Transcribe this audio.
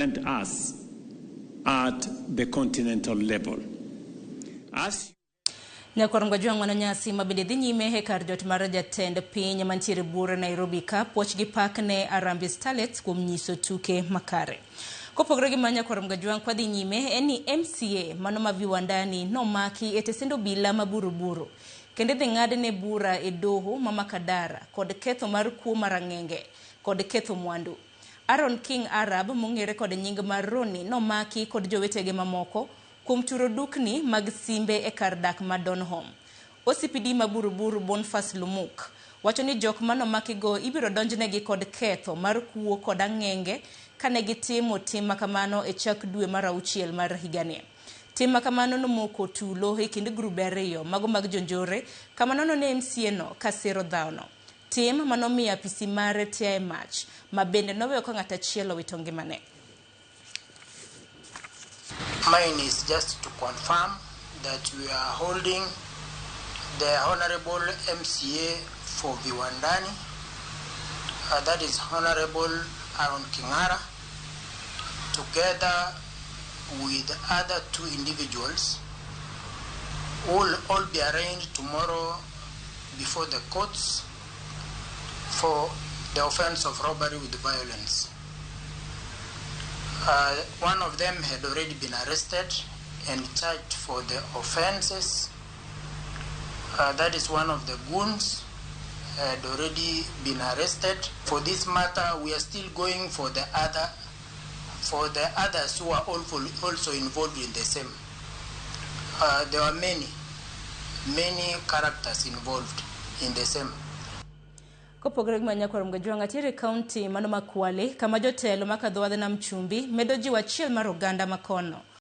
Us at the continental level. As Nyakwar Ngwajwang' mano nyasi ma bende dhi nyime e kar jot mar jatend piny mantiere buore Nairobi ka puoch gi pak ne Harambee Starlets kuom nyiso tuke makare. Kopogore gi ma Nyakwar Mgajwang' kwadhi nyime en ni MCA mano ma Viwandani nomaki e tesend obila ma Buruburu kendo idhi ng'adne bura e doho ma Makadara kod ketho mar kuo mar ang'enge kod ketho mwandu. Aaron King Arab mong'ere kod nying mar Roni nomaki kod jowetege mamoko kuom turo dukni mag simbe e kar dak ma Donholm. OCPD ma Buruburu Boniface Lumuk wacho ni jok manomakigo ibiro donjnegi kod ketho mar kuo kod ang'enge kane gitimo tim makamano e chak dwe mar auchiel mar higani. Tim makamano nomoko tulo e kind grube ariyo mago mag jonjore kama nono ne MCA no kasero dhawono. Tim manomiyo apisi mare tia e mach ma bende noweyo ka ng'at achiel owito ngimane. Mine is just to confirm that we are holding the Honorable MCA for Viwandani, that is Honorable Aaron Kingara, together with other two individuals who will all be arraigned tomorrow before the courts for the offense of robbery with violence. One of them had already been arrested and charged for the offenses. That is one of the goons had already been arrested. For this matter, we are still going for the other, for the others who are also involved in the same. There are many, many characters involved in the same. Kopogore gi Manyakwar Mgajwang' atiere kaunti mano ma Kwale kama jotelo makadho wadh nam chumbi medo jiwo achiel mar oganda makono.